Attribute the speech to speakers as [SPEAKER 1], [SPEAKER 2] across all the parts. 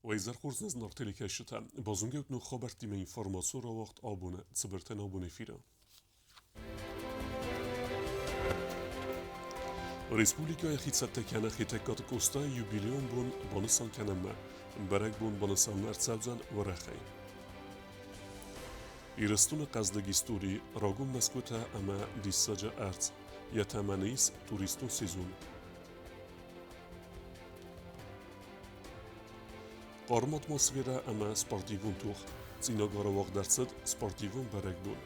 [SPEAKER 1] Уӕ изӕр хорз нӕ зынаргъ телекӕсджытӕ! Базонгӕ ут ног хабӕрттимӕ информацион рауагъд абоны цыбыртӕн абоны эфиры. Республикӕйы хицӕттӕ кӕнӕ Хетӕгкаты Къостайы юбилейон бон банысан кӕнынмӕ. Бӕрӕгбон банысан ӕрцӕудзӕн уӕрӕхӕй. Ирыстоны хъӕздыг истори, рагон мӕсгуытӕ ӕмӕ диссаджы ӕрдз. Йӕ тӕмӕны ис туристон сезон. Хъарм атмосферӕ ӕмӕ спортивон тох. Цъинагары уагъд ӕрцыд спортивон бӕрӕгбон.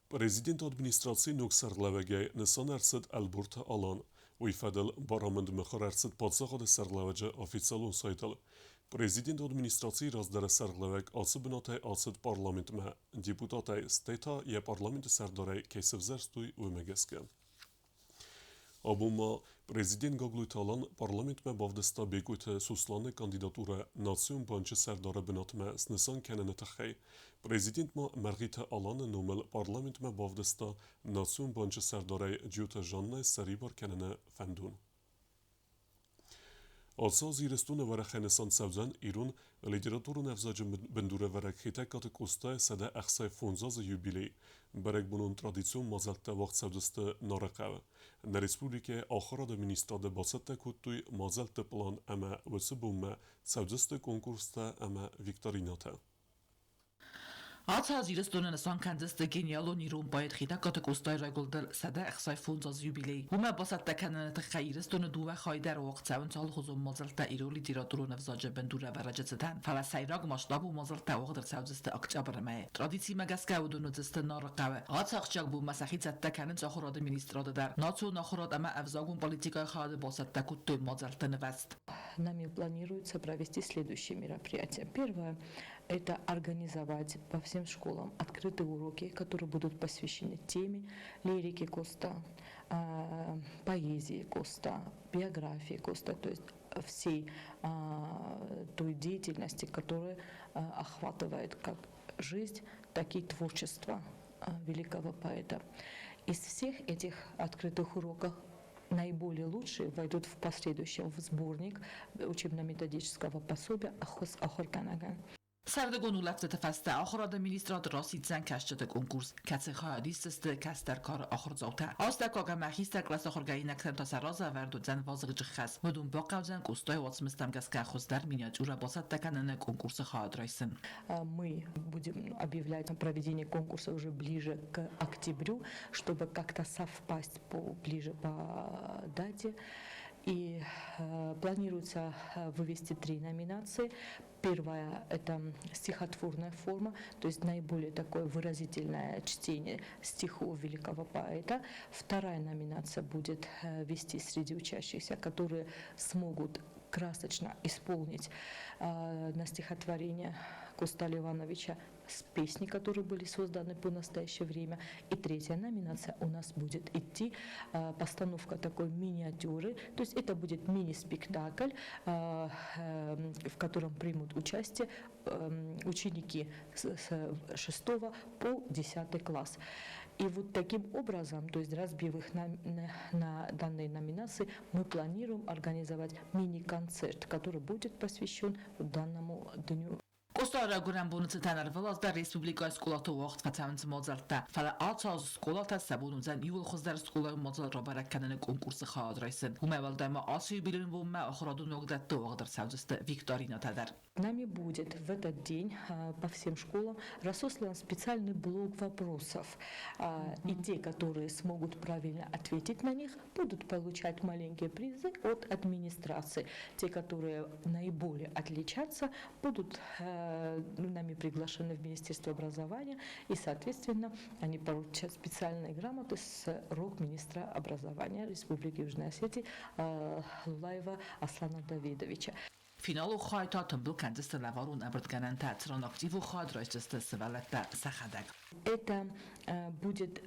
[SPEAKER 1] Президенты администрацийы ног сӕргълӕууӕгӕй нысан ӕрцыд Ӕлборты Алан. Уый фӕдыл барамынд мыхуыр ӕрцыд паддзахады сӕргълӕууӕджы официалон сайтыл. Президенты администрацийы раздӕры сӕргълӕууӕг ацы бынатӕй ацыд парламентмӕ. Депутатӕй, стӕй та йӕ парламенты сӕрдарӕй кӕй сывзӕрстой, уымӕ гӕсгӕ. Абон ма президент Гаглойты Алан парламентмӕ бавдыста Бекъойты Сосланы кандидатурӕ Национ банчы сӕрдары бынатмӕ снысан кӕныны тыххӕй. Президент ма Мӕргъиты Аланы номыл парламентмӕ бавдыста Национ банчы сӕрдарӕй Джиоты Жаннӕйы ссӕрибар кӕныны фӕндон. Ацы аз Ирыстоны уӕрӕхӕй нысан цӕудзӕн ирон литературон ӕвзаджы бындурӕвӕрӕг Хетӕгкаты Къостайы 165 азы юбилей. Бӕрӕгбонон традицион мадзӕлттӕ уагъд цӕудзысты Нарыхъӕуы. Нӕ республикӕйы Ахуырады министрады бацӕттӕ кодтой мадзӕлтты пълан ӕмӕ уыцы бонмӕ цӕудзысты конкурстӕ ӕмӕ викторинӕтӕ.
[SPEAKER 2] Ацы аз Ирыстоны нысан кӕндзысты гениалон ирон поэт Хетӕгкаты Къостайы райгуырдыл 165 азы юбилей. Уымӕ бацӕттӕ кӕныны тыххӕй Ирыстоны дыууӕ хайы дӕр уагъд цӕуынц алыхуызон мадзӕлттӕ ирон литературон ӕвзаджы бындурӕвӕрӕджы цытӕн, фӕлӕ сӕйраг масштабон мадзӕлттӕ уагъд ӕрцӕудзысты октябры мӕйы. Традицимӕ гӕсгӕ уыдон уыдзысты Нары хъӕуы. Ацы ахсджиаг бонмӕ сӕхи цӕттӕ кӕнынц ахуырады министрады дӕр. Национ ахуырад ӕмӕ ӕвзагон политикӕйы хайады бацӕттӕ кодтой мадзӕлтты нывӕзт.
[SPEAKER 3] Нами планируется провести следующие мероприятия. Первое – это организовать по всем школам открытые уроки, которые будут посвящены теме лирики Коста, поэзии Коста, биографии Коста, то есть всей той деятельности, которая охватывает как жизнь, так и творчество великого поэта. Из всех этих открытых уроков наиболее лучшие войдут в последующем в сборник учебно-методического пособия «Ахос Ахурканаган».
[SPEAKER 2] Сӕрдыгон улӕфтыты фӕстӕ ахуырады министрад расиддзӕн кӕсджыты конкурс, кӕцы хайад исдзысты кӕстӕр кары ахуырдзаутӕ. Астӕуккаг ӕмӕ хистӕр къласы ахуыргӕнинӕгтӕн та сӕ разӕвӕрд уыдзӕн вазыгджын хӕс. Уыдон бахъӕудзӕн Къостайы уацмыстӕм гӕсгӕ хуыздӕр миниатюрӕ бацӕттӕ кӕныны конкурсы хайад райсын.
[SPEAKER 3] Мы будем объявлять о проведении конкурса уже ближе к октябрю, чтобы как-то совпасть ближе по дате. И планируется вывести три номинации. Первая – это стихотворная форма, то есть наиболее такое выразительное чтение стихов великого поэта. Вторая номинация будет вести среди учащихся, которые смогут красочно исполнить на стихотворение Костали Ивановича с песни, которые были созданы по настоящее время. И третья номинация у нас будет идти постановка такой миниатюры, то есть это будет мини-спектакль, в котором примут участие ученики с 6 по 10 класс. И вот таким образом, то есть разбив их на данные номинации, мы планируем организовать мини-концерт, который будет посвящен данному дню.
[SPEAKER 2] Къостайы райгуырӕн боны цытӕн ӕрвылаз дӕр республикӕйы скъолаты уагъд фӕцӕуынц мадзӕлттӕ. Фӕлӕ ацы аз скъолатӕ сӕ бон уыдзӕн иууыл хуыздӕр скъолайы мадзал рабӕрӕг кӕныны конкурсы хайад райсын. Уымӕй уӕлдай ма ацы юбилейон бонмӕ ахуырадон уагдӕтты уагъд ӕрцӕудзысты викторинӕтӕ дӕр.
[SPEAKER 3] Нами будет в этот день по всем школам разослан специальный блок вопросов. И те, которые смогут правильно ответить на них, будут получать маленькие призы от администрации. Те, которые наиболее отличатся, будут нами приглашены в Министерство образования и, соответственно, они получат специальные грамоты с рук министра образования Республики Южная Осетия Лулаева Аслана Давидовича.
[SPEAKER 2] Финалон хайы та тымбыл кӕндзысты лӕварон ӕмбырдгӕнӕнтӕ, цыран активон хайад райсдзысты сывӕллӕттӕ сӕхӕдӕг.
[SPEAKER 3] Это будет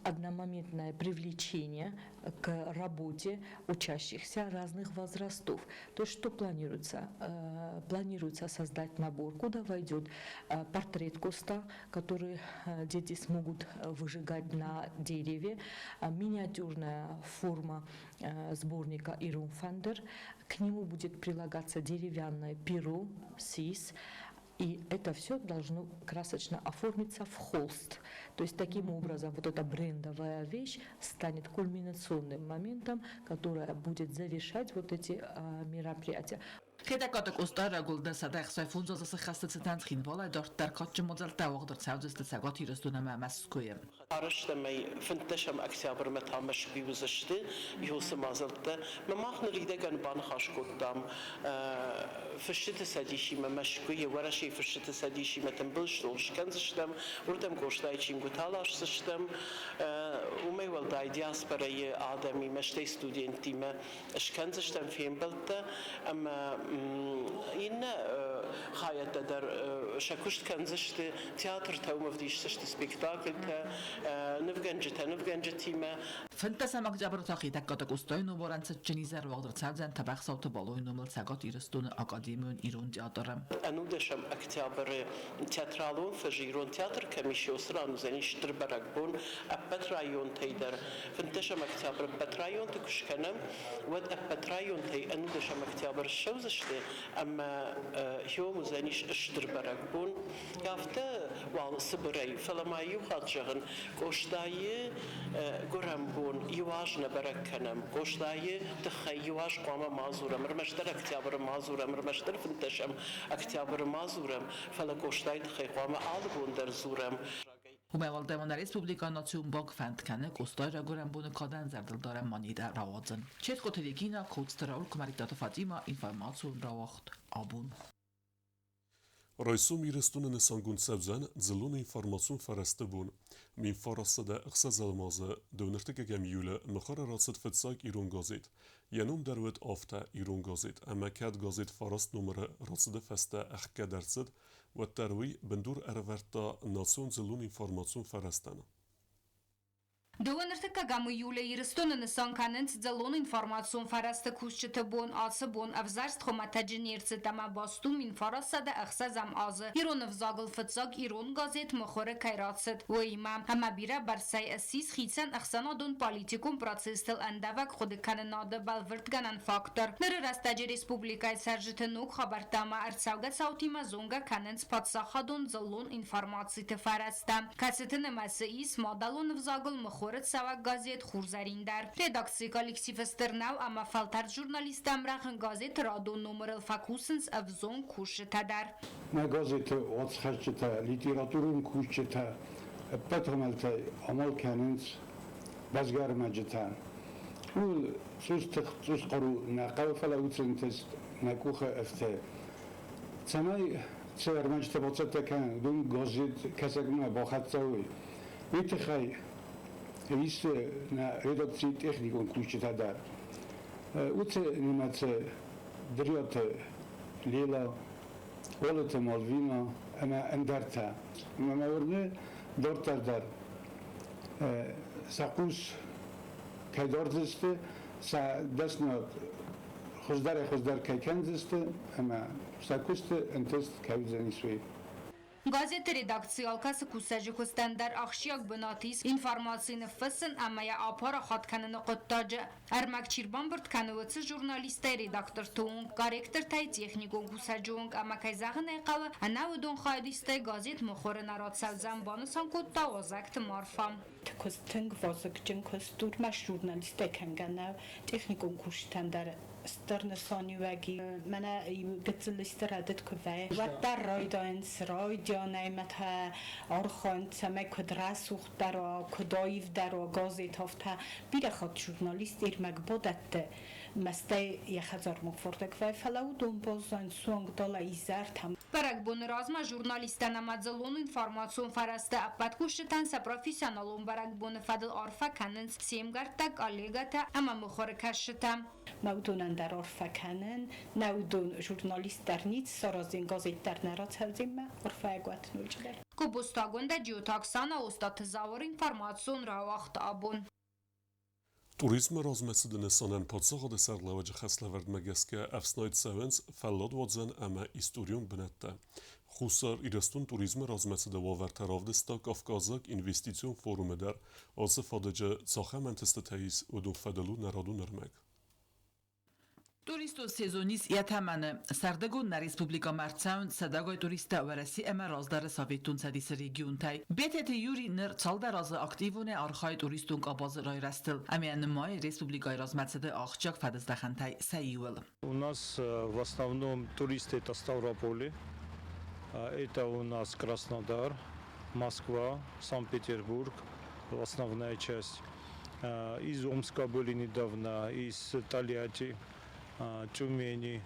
[SPEAKER 3] одномоментное привлечение к работе учащихся разных возрастов. То есть что планируется? Планируется создать набор, куда войдет портрет куста, который дети смогут выжигать на дереве, миниатюрная форма сборника «Ирон фӕндыр». К нему будет прилагаться деревянное перо, сис, и это все должно красочно оформиться в холст. То есть таким образом вот эта брендовая вещь станет кульминационным моментом, которая будет завершать вот эти мероприятия.
[SPEAKER 2] Хетӕгкаты Къостайы райгуырды 165 азы сыххӕсты цытӕн Цхинвалӕй дарддӕр кадджын мадзӕлттӕ уагъд ӕрцӕудзысты Цӕгат Ирыстон ӕмӕ Мӕскуыйы.
[SPEAKER 4] Арӕзтам ӕй 15 октябрмӕ та Мӕскуыйы уыдзысты уыцы мадзӕлттӕ. Мӕ мах ныридӕгӕн баныхас кодтам Фысджыты цӕдисимӕ Мӕскуыйы, Уӕрӕсейы Фысджыты цӕдисимӕ тымбыл стол скӕндзыстӕм, уырдӕм Къостайы чингуытӕ аласдзыстӕм. Уымӕй уӕлдай диаспорӕйы адӕмимӕ, стӕй студенттимӕ скӕндзыстӕм фембӕлдтӕ ӕмӕ иннӕ хайӕдтӕ дӕр сӕ куыст кӕндзысты, театртӕ уым ӕвдисдзысты спектакльтӕ, нывгӕнджытӕ нывгӕнджытимӕ.
[SPEAKER 2] 15 октябры та Хетӕгкаты Къостайы номарӕн цытджын изӕр уагъд ӕрцӕудзӕн Тӕбӕхсӕуты Балойы номыл Цӕгат Ирыстоны академион ирон театры.
[SPEAKER 4] Ӕнудӕсӕм октябры театралон фӕзы ирон театр кӕм ис, уыцы ран уыдзӕнис стыр бӕрӕгбон ӕппӕт районтӕй дӕр. 15 октябры ӕппӕт районты куы скӕнӕм, уӕд ӕппӕт районтӕй ӕнудӕсӕм октябры ссӕудзысты ӕмӕ хиом уыдзӕнис стыр бӕрӕгбон. Афтӕ уал цыбырӕй, фӕлӕ ма иу хатт зӕгъын, Къостайы гуырӕн бон иу аз нӕ бӕрӕг кӕнӕм. Къостайы тыххӕй иу аз хъуамӕ ма дзурӕм, ӕрмӕстдӕр октябры ма дзурӕм, ӕрмӕстдӕр 15 октябры ма дзурӕм, фӕлӕ Къостайы тыххӕй хъуамӕ алы бон дӕр дзурӕм.
[SPEAKER 2] Уымӕй уӕлдай ма нӕ республикӕйы Национ банк фӕнд кӕны Къостайы райгуырӕн боны кадӕн зӕрдылдарӕн монетӕ рауадзын. Четкоты Регина, Коцты Рауль, Куымӕридтаты Фатимӕ, информацион рауагъд абон.
[SPEAKER 1] Райсом Ирыстоны нысангонд цӕудзӕн дзыллон информацион фӕрӕзты бон. 1906 азы 29 июлы мыхуыры рацыд фыццаг ирон газет. Йӕ ном дӕр уыд афтӕ Ирон газет, ӕмӕ кӕд газет фараст номыры рацыды фӕстӕ ӕхгӕд ӕрцыд, уӕддӕр уый бындур ӕрӕвӕрдта национ дзыллон информацион фӕрӕзтӕн.
[SPEAKER 5] Дыууӕ ныртыккӕгӕм июлы Ирыстоны нысан кӕнынц дзыллон информацион фӕрӕзты кусджыты бон. Ацы бон ӕвзӕрст хуымӕтӕджы не рцыд ӕмӕ баст у 1906 азы ирон ӕвзагыл фыццаг ирон газет мыхуыры кӕй рацыд, уыимӕ. Ӕмӕ бирӕ бӕрцӕй ссис хицӕн ӕхсӕнадон-политикон процесстыл ӕндавӕг хъуыдыкӕнынады бӕлвырдгӕнӕн фактор. Ныры рӕстӕджы республикӕйы цӕрджыты ног хабӕрттӕ ӕмӕ ӕрцӕугӕ цаутимӕ зонгӕ кӕнынц паддзахадон дзыллон информациты фӕрӕзтӕ, кӕцыты нымӕцы ис мадӕлон ӕвзагыл мыхуыры цӕуӕг газет «Хурзӕрин» дӕр. Редакцийы коллективы стыр нӕу ӕмӕ фӕлтӕрд журналисттӕ ӕмрӕгъын газеты радон номырыл фӕкусынц ӕвзонг кусджытӕ дӕр.
[SPEAKER 6] Нӕ газеты уацхӕсджытӕ, литературон кусджытӕ ӕппӕт амалтӕй амал кӕнынц бӕзгӕ ӕрмӕджытӕ. Ууыл цъус тых, цъус хъару нӕ хъӕуы, фӕлӕ уыцы ӕнтыст нӕ къухы ӕфты. Цӕмӕй цы ӕрмӕджытӕ бацӕттӕ кӕнын, уыдон газет кӕсӕгмӕ бахӕццӕ уой, уый тыххӕй ис нӕ редакцийы техникон кусджытӕ дӕр. Уыцы нымӕцы Дриаты Лела, Уалыты Мальвина ӕмӕ ӕндӕртӕ. Ӕмӕ мӕ уырны, дарддӕр дӕр сӕ хъус кӕй дардзысты, сӕ дӕсныйад хуыздӕрӕй-хуыздӕр кӕй кӕндзысты ӕмӕ сӕ куысты ӕнтыст кӕй уыдзӕнис, уый.
[SPEAKER 5] Газеты редакцийы алкӕцы кусӕджы куыстӕн дӕр ахсджиаг бынат ис информаци ныффыссын ӕмӕ йӕ апарахат кӕныны хъуыддаджы. Ӕрмӕг чи рбамбырд кӕны, уыцы журналисттӕй редакторты онг, корректортӕй техникон кусӕджы онг ӕмӕ, кӕй зӕгъын ӕй хъӕуы, ӕнӕуыдон хайадистӕй газет мыхуыры нӕ рацӕудзӕн, банысан кодта Уазӕгты Марфа.
[SPEAKER 7] Куыст тынг вазыгджын куыст у, ӕрмӕст журналисттӕй кӕнгӕ нӕу, техникон кусджытӕн дӕр стыр нысаниуӕг и. Мӕнӕ гыццыл исты рӕдыд куы вӕййы, уӕддӕр райдайынц райдианӕй ӕмӕ та архайынц, цӕмӕй куыд рӕсугъддӕр уа, куыд аивдӕр уа газет, афтӕ. Бирӕ хатт журналист ӕрмӕг бадӕтты, мӕстӕй йӕ хӕдзармӕ фардӕг вӕййы, фӕлӕ уыдон баззайынц суанг далӕ изӕртӕм.
[SPEAKER 5] Бӕрӕгбоны размӕ журналисттӕн ӕмӕ дзыллон информацион фӕрӕзты ӕппӕт кусджытӕн сӕ профессионалон бӕрӕгбоны фӕдыл арфӕ кӕнынц се мгӕрттӕ, коллегӕтӕ ӕмӕ мыхуыры кӕсджытӕ.
[SPEAKER 7] Мӕ уыдонӕн дӕр арфӕ кӕнын. Нӕ уыдон журналист дӕр ницы сараздзӕн, газет дӕр нӕ рацӕудзӕн мӕ арфӕйаг уӕт ноджыдӕр.
[SPEAKER 5] Кобостагондӕ Джиоты Оксана, Остъаты Зауыр информацион рауагъд абон.
[SPEAKER 1] Туризмы размӕцыды нысанӕн паддзахады сӕргълӕууӕджы хӕслӕвӕрдмӕ гӕсгӕ ӕфснайд цӕуынц фӕлладуадзӕн ӕмӕ историон бынӕттӕ. Хуссар Ирыстон туризмы размӕцыды уавӕртӕ равдыста Кавказаг инвестицион форумы дӕр. Ацы фадыджы цахӕм ӕнтыстытӕ ис, уыдон фӕдыл у нӕ радон ӕрмӕг.
[SPEAKER 2] Туристон сезон ис йӕ тӕмӕны. Сӕрдыгон нӕ республикӕмӕ ӕрцӕуынц сӕдӕгай туристтӕ Уӕрӕсе ӕмӕ раздӕры Советон Цӕдисы регионтӕй. Бететы Юрий ныр цалдӕр азы активонӕй архайы туристон къабазы райрӕзтыл ӕмӕ нымайы республикӕйы размӕцыды ахсджиаг фӕдыздӕхӕнтӕй сӕ иуыл.
[SPEAKER 8] У нас в основном туристы это Ставрополе, это у нас Краснодар, Москва, Санкт-Петербург, основная часть. Из Омска были недавно, из Тольятти, Тюмени.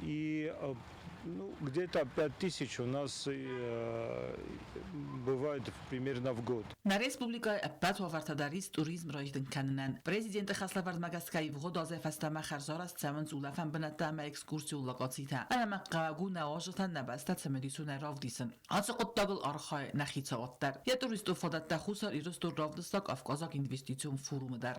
[SPEAKER 8] И ну, где-то 5000 у нас бывает примерно в год.
[SPEAKER 2] Нӕ республикӕйы ӕппӕт уавӕртӕ дӕр ис туризм райдын кӕнынӕн. Президенты хӕслӕвӕрдмӕ гӕсгӕ ивгъуыд азӕй фӕстӕмӕ хӕрзарӕзт цӕуынц улӕфӕн бынӕттӕ ӕмӕ экскурсион локацитӕ. Ӕнӕмӕнгхъӕуӕг у нӕ уазджытӕн нӕ бӕстӕ цымыдисонӕй равдисын. Ацы хъуыддагыл архайы нӕ хицауад дӕр. Йӕ туристон фадӕттӕ Хуссар Ирыстон равдыста Кавказаг инвестицион форумы дӕр.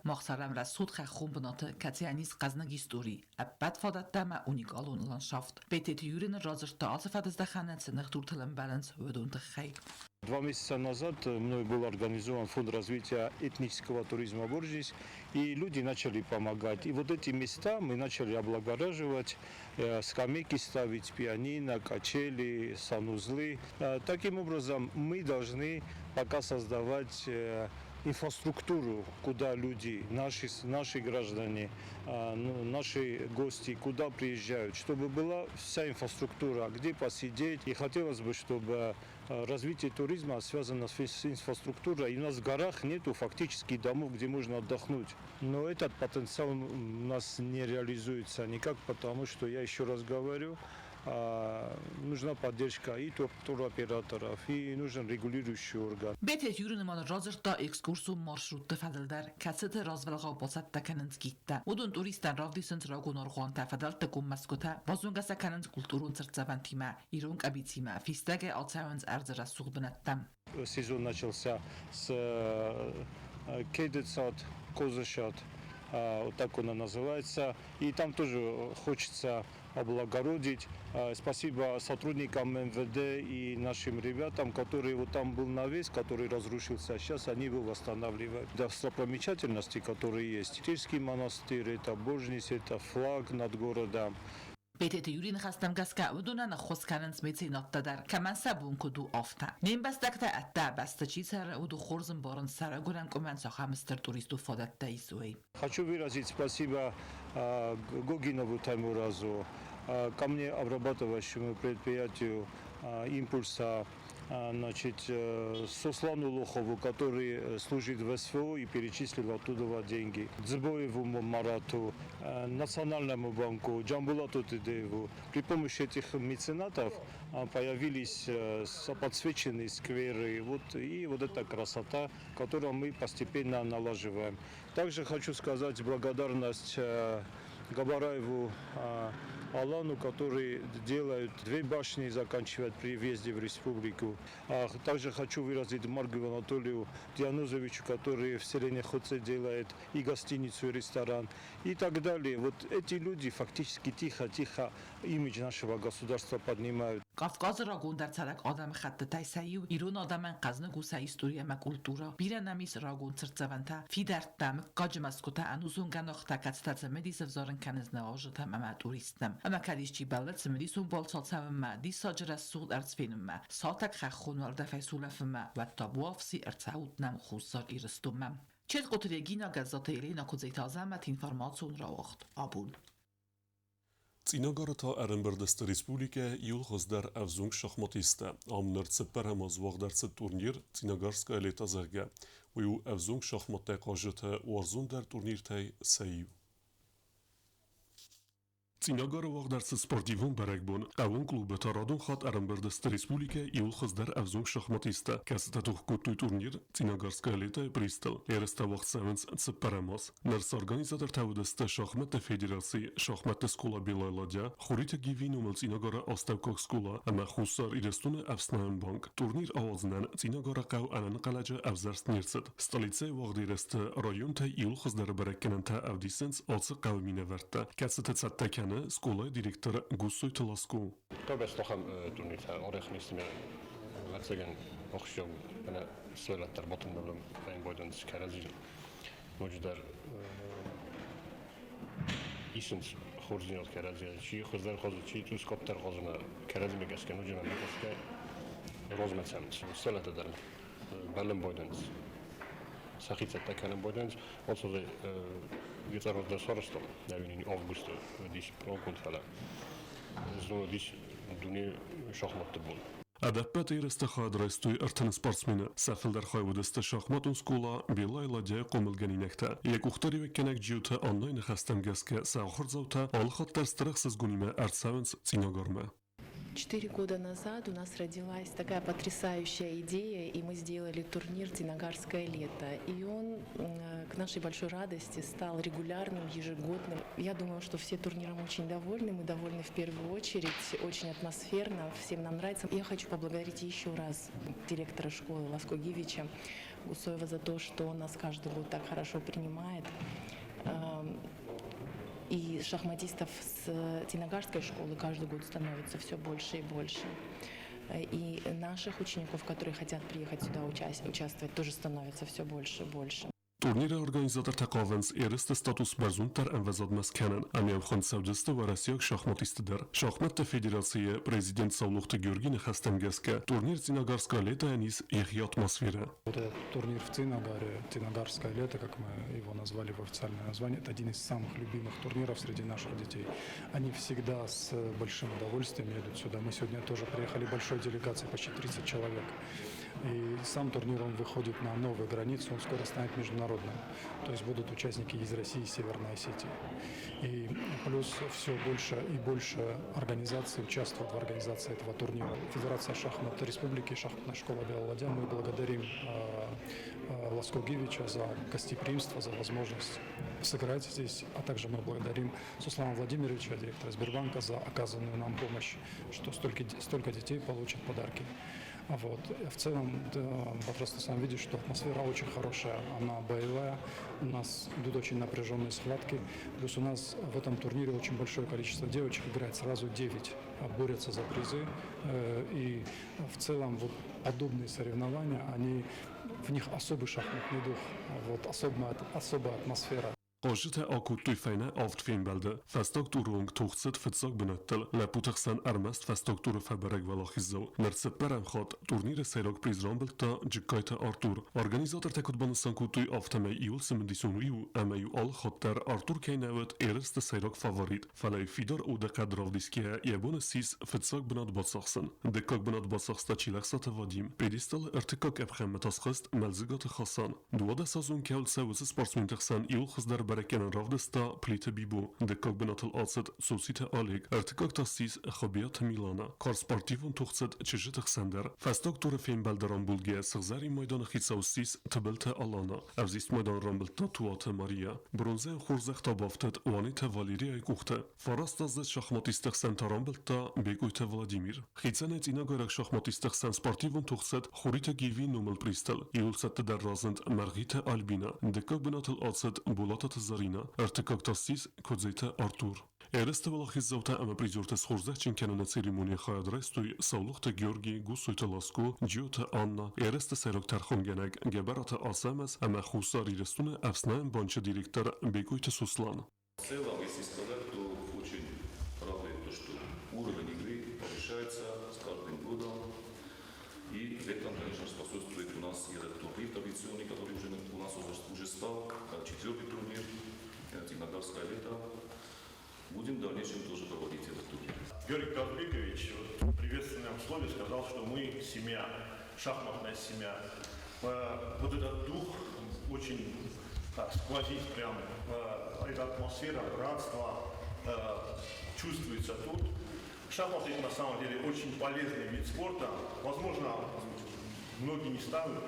[SPEAKER 2] Мах цӕрӕм рӕсугъд хӕххон бынаты, кӕцыйӕн ис хъӕзныг истори, ӕппӕт фадӕттӕ ӕмӕ уникалон ландшафт. Бететы Юрий нын радзырдта ацы фӕдыздӕхӕны цы ныхдуртыл ӕмбӕлынц, уыдон тыххӕй.
[SPEAKER 8] 2 месяца назад мной был организован фонд развития этнического туризма Боржис, и люди начали помогать. И вот эти места мы начали облагораживать, скамейки ставить, пианино, качели, санузлы. Таким образом, мы должны пока создавать инфраструктуру, куда люди, наши граждане, ну, наши гости, куда приезжают, чтобы была вся инфраструктура, где посидеть. И хотелось бы, чтобы развитие туризма связано с инфраструктурой. И у нас в горах нету фактически домов, где можно отдохнуть. Но этот потенциал у нас не реализуется никак, потому что, я еще раз говорю, нужна поддержка и туроператоров, и нужен регулирующий орган.
[SPEAKER 2] Бететы Юри ма радзырдта экскурсон маршрутты фӕдыл дӕр, кӕцыты развӕлгъау бацӕттӕ кӕнынц гидтӕ. Уыдон туристтӕн равдисынц рагон аргъуантӕ, фыдӕлтыккон мӕсгуытӕ, базонгӕ сӕ кӕнынц культурон цыртдзӕвӕнтимӕ, ирон къӕбицимӕ, фистӕгӕй ацӕуынц ӕрдзы рӕсугъд бынӕттӕм.
[SPEAKER 8] Сезон начался с Кедецат, Козышат, вот так он и называется. И там тоже хочется облагородить. Спасибо сотрудникам МВД и нашим ребятам, которые вот там был навес, который разрушился, сейчас они его восстанавливают. Достопримечательности, которые есть. Тирский монастырь, это Божнис, это флаг над городом.
[SPEAKER 2] Бететы Юрий ныхӕстӕм гӕсгӕ уыдонӕн ӕххуыс кӕнынц меценаттӕ дӕр, кӕмӕн сӕ бон куыд у, афтӕ. Не мбӕстӕгтӕ ӕддӕ бӕсты чи цӕры, уыдон хорз ӕмбарынц, сӕ райгуырӕн къуымӕн цахӕм стыр туристон фадӕттӕ ис, уый.
[SPEAKER 8] Хочу выразить спасибо Гогинову Таймуразу, камнеобрабатывающему предприятию «Импульса», значит, Сослану Лохову, который служит в СВО и перечислил оттуда деньги, Дзбоеву Марату, Национальному банку, Джамбулату Тедееву. При помощи этих меценатов появились подсвеченные скверы, вот, и вот эта красота, которую мы постепенно налаживаем. Также хочу сказать благодарность Габараеву Алану, который делает две башни, заканчивает при въезде в республику. Также хочу выразить Маргу Анатолию Дианузовичу, который в селении Хоце делает и гостиницу, и ресторан, и так далее. Вот эти люди фактически тихо-тихо имидж нашего государства поднимают.
[SPEAKER 2] Кавказы рагондӕр цӕрӕг адӕмыхӕттытӕй сӕ иу ирон адӕмӕн хъӕзныг у сӕ истори ӕмӕ культурӕ. Бирӕ нӕм ис рагон цыртдзӕвӕнтӕ, фидӕрттӕ, мыггаджы мӕсгуытӕ, ӕнусон гӕнахтӕ, кӕцытӕ цымыдис ӕвзарын кӕнынц нӕ уазджытӕм ӕмӕ туристтӕм. Ӕмӕ кӕд исчи бӕллы цымыдисон балц ацӕуынмӕ, диссаджы рӕсугъд ӕрдз фенынмӕ, сатӕг хӕххон уӕлдӕфӕй сулӕфынмӕ, уӕд табуафси ӕрцӕут нӕм Хуссар Ирыстонмӕ. Ческъоты Регина, Гӕззаты Елена, Куыдзеты Азӕмӕт, информацион рауагъд абон.
[SPEAKER 1] Цъинагары та ӕрӕмбырд сты республикӕйы иууыл хуыздӕр ӕвзонг шахматисттӕ. Ам ныр цыппӕрӕм аз уагъд ӕрцыд турнир «Цъинагарское лето», зӕгъгӕ. Уый у ӕвзонг шахматтӕй хъазджыты уарзондӕр турниртӕй сӕ иу. Цъинагары уагъд ӕрцыд спортивон бӕрӕгбон. Хъӕууон клубы та радон хатт ӕрӕмбырд сты республикӕйы иууыл хуыздӕр ӕвзонг шахматисттӕ, кӕцытӕ тох кодтой турнир «Цъинагарское лето»-йы призтыл. Ерыстӕ уагъд цӕуынц цыппӕрӕм аз. Ныр сӕ организатортӕ уыдысты шахмӕтты федераци, шахмӕтты скъола «Белая ладья», Хуриты Гивийы номыл Цъинагары астӕуккаг скъола ӕмӕ Хуссар Ирыстоны ӕфснайӕн банк. Турнир ауадзынӕн Цъинагары хъӕу ӕнӕнхъӕлӕджы ӕвзӕрст не рцыд. Столицӕйы уагъд ерысты районтӕй иууыл хуыздӕр бӕрӕггӕнӕнтӕ ӕвдисынц ацы хъӕуы минӕвӕрттӕ, кӕцыты цӕттӕ кӕны скъолайы директор Гуссойты Ласко.
[SPEAKER 9] Хъӕубӕсты ахӕм турниртӕ арӕх не сты, ӕвӕццӕгӕн, ахсджиаг у, ӕнӕ сывӕллӕттӕ ӕрбатымбыл фӕйнбойдӕнц кӕрӕдзийыл. Ноджыдӕр исынц хорздзинад кӕрӕдзийӕ. Чи хуыздӕр хъазы, чи цъус къаддӕр хъазы, кӕрӕдзимӕ гӕсгӕ ноджы мӕнмӕ гӕсгӕ размӕ цӕуынц. Сывӕллӕттӕ дӕр бӕллын байдайынц, сӕхи цӕттӕ кӕнын байдайынц. Алцыдӕр гитарӕ сарӕзтам, ӕви августы уыдис пъланконд, фӕлӕ знон уыдис дуне шахматты бон.
[SPEAKER 1] Ӕдӕппӕт ерысты хайад райстой 30 спортсмены. Сӕ фылдӕр хай уыдысты шахматон скъола «Белая ладья» хъомылгӕнинӕгтӕ. Йӕ къухдариуӕггӕнӕг Джиоты Аннайы ныхӕстӕм гӕсгӕ сӕ ахуырдзаутӕ алыхатт дӕр стыр ӕхсызгонимӕ ӕрцӕуынц Цъинагармӕ.
[SPEAKER 10] 4 года назад у нас родилась такая потрясающая идея, и мы сделали турнир «Цъинагарское лето». И он, к нашей большой радости, стал регулярным, ежегодным. Я думаю, что все турниром очень довольны. Мы довольны в первую очередь. Очень атмосферно, всем нам нравится. Я хочу поблагодарить еще раз директора школы Ласко Гивича Гусоева за то, что он нас каждый год так хорошо принимает. И шахматистов с Цъинагарской школы каждый год становится все больше и больше. И наших учеников, которые хотят приехать сюда участвовать, тоже становится все больше и больше.
[SPEAKER 1] Турниры организатортӕ хъавынц ерысты статус бӕрзонддӕр ӕмвӕзадмӕ скӕнын ӕмӕ йӕм хуынд цӕудзысты уӕрӕсейаг шахматистты дӕр. Шахмӕтты федерацийы президент Саулохты Георгий ныхӕстӕм гӕсгӕ, турнир «Цъинагарское лето»-йӕн ис йӕхи атмосферӕ.
[SPEAKER 11] Вот этот турнир в Цинагаре, «Цъинагарское лето», как мы его назвали в официальное название, это один из самых любимых турниров среди наших детей. Они всегда с большим удовольствием едут сюда. Мы сегодня тоже приехали большой делегацией, почти 30 человек. И сам турнир, он выходит на новые границы, он скоро станет международным. То есть будут участники из России и Северной Осетии. И плюс все больше и больше организаций участвуют в организации этого турнира. Федерация шахмат Республики, шахматная школа «Белая ладья», мы благодарим Ласко Гивича за гостеприимство, за возможность сыграть здесь. А также мы благодарим Суслана Владимировича, директора Сбербанка, за оказанную нам помощь, что столько детей получат подарки. Вот. В целом, да, Батраз, ты сам видишь, что атмосфера очень хорошая, она боевая, у нас идут очень напряженные схватки. Плюс у нас в этом турнире очень большое количество девочек играет, сразу 9 борются за призы. И в целом вот подобные соревнования, в них особый шахматный дух, вот, особая атмосфера.
[SPEAKER 1] Хъазджытӕ акодтой фӕйнӕ авд фембӕлды. Фӕстаг туры онг тох цыд фыццаг бынӕттыл. Лӕппуты хсӕн ӕрмӕст фӕстаг туры фӕбӕрӕг уӕлахиздзау. Ныр цыппӕрӕм хатт турниры сӕйраг приз рамбылдта Джыккайты Артур. Организатортӕ куыд банысан кодтой, афтӕмӕй иуыл цымыдисон уый у, ӕмӕ-иу алы хатт дӕр Артур кӕй нӕ уыд ерысты сӕйраг фаворит, фӕлӕ фидар удыхъӕд равдисгӕйӕ йӕ бон ссис фыццаг бынат бацахсын. Дыккаг бынат бацахста Чилӕхсаты Вадим. Пьедесталы ӕртыккаг къӕпхӕнмӕ та схызт Мӕлдзыгаты Хасан. 12-азон кӕуыл цӕуы, уыцы спортсменты хсӕн иууыл хуыздӕр бӕрӕггӕнӕн равдыста Плиты Бибо. Дыккаг бынатыл ацыд Цоциты Олег, ӕртыккаг та ссис Хабиаты Милана. Карз спортивон тох цыд чызджыты хсӕн дӕр. Фӕстаг туры фембӕлды рамбулгӕ сыгъзӕрин майданы хицау ссис Тыбылты Алана. Ӕвзист майдан рамбылдта Туаты Мария. Бронзӕйы хорзӕх та бафтыд Уаниты Валерияйы къухты. Фарастаздзыд шахматистты хсӕн та рамбылдта Бекъойты Владимир. Хицӕнӕй цъинагайраг шахматистты хсӕн спортивон тох цыд Хуриты Гивийы номыл призтыл. Иууыл цӕттӕдӕр разынд Мӕргъиты Альбина. Дыккаг бынатыл ацыд Болататы Зарина. Ӕртыккаг та ссис Куыдзеты Артур. Ерысты уӕлахиздзаутӕ ӕмӕ призертӕ схорзӕхджын кӕныны церемонийы хайад райстой Саулохты Георгий, Гуссойты Ласко, Джиоты Анна, ерысты сӕйраг тӕрхонгӕнӕг Гӕбӕраты Ацӕмӕз ӕмӕ Хуссар Ирыстоны ӕфснайӕн банчы директор Бекъойты Сослан.
[SPEAKER 12] В целом, если сказать, то очень радует то, что уровень игры повышается с каждым годом. И в этом, конечно, способствует у нас и этот турнир традиционный, который уже у нас уже стал, четвертый турнир, «Цъинагарское лето». Будем в дальнейшем тоже проводить этот турнир.
[SPEAKER 13] Георгий Казбекович вот в приветственном слове сказал, что мы семья, шахматная семья. Вот этот дух очень так, сквозит прям, эта атмосфера братства. чувствуется тут. Шахматы на самом деле очень полезный вид спорта. Возможно, многие не станут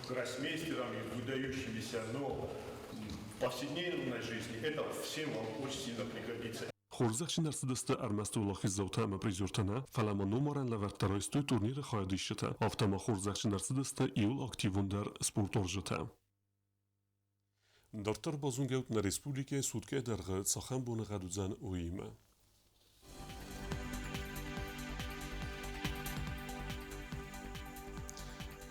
[SPEAKER 13] гроссмейстерами, выдающимися, но в повседневной жизни это всем вам очень сильно пригодится.
[SPEAKER 1] Хорзӕхджын ӕрцыдысты ӕрмӕст уӕлахиздзаутӕ ӕмӕ призертӕ нӕ, фӕлӕ ма номарӕн лӕвӕрттӕ райстой турниры хайадисджытӕ, афтӕ ма хорзӕхджын ӕрцыдысты иууыл активондӕр спортуарзджытӕ. Дарддӕр базонгӕут нӕ республикӕйы суткӕйы дӕргъы цахӕм боныгъӕд уыдзӕн, уыимӕ.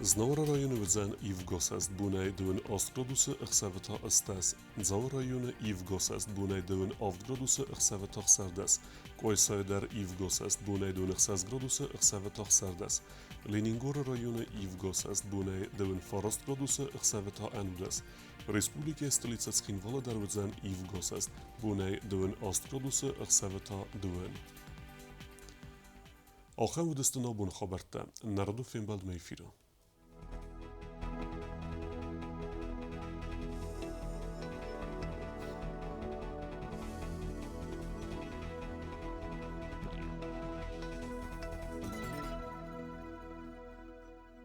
[SPEAKER 1] Знауыры районы уыдзӕн ивгосӕст бонӕй 28 градусы, ӕхсӕвы та 18. Дзауы районы ивгосӕст бонӕй 27 градусы, ӕхсӕвы та 16. Къуайсайы дӕр ивгосӕст бонӕй 26 градусы, ӕхсӕвы та 16. Ленингоры районы ивгосӕст бонӕй 29 градусы, ӕхсӕвы та 11. Республикӕйы столицӕ Цхинвалы дӕр уыдзӕн ивгосӕст бонӕй 28 градусы, ӕхсӕвы та 2. Ахӕм уыдысты нӕ боны хабӕрттӕ. Нӕ радон фембӕлдмӕ эфиры.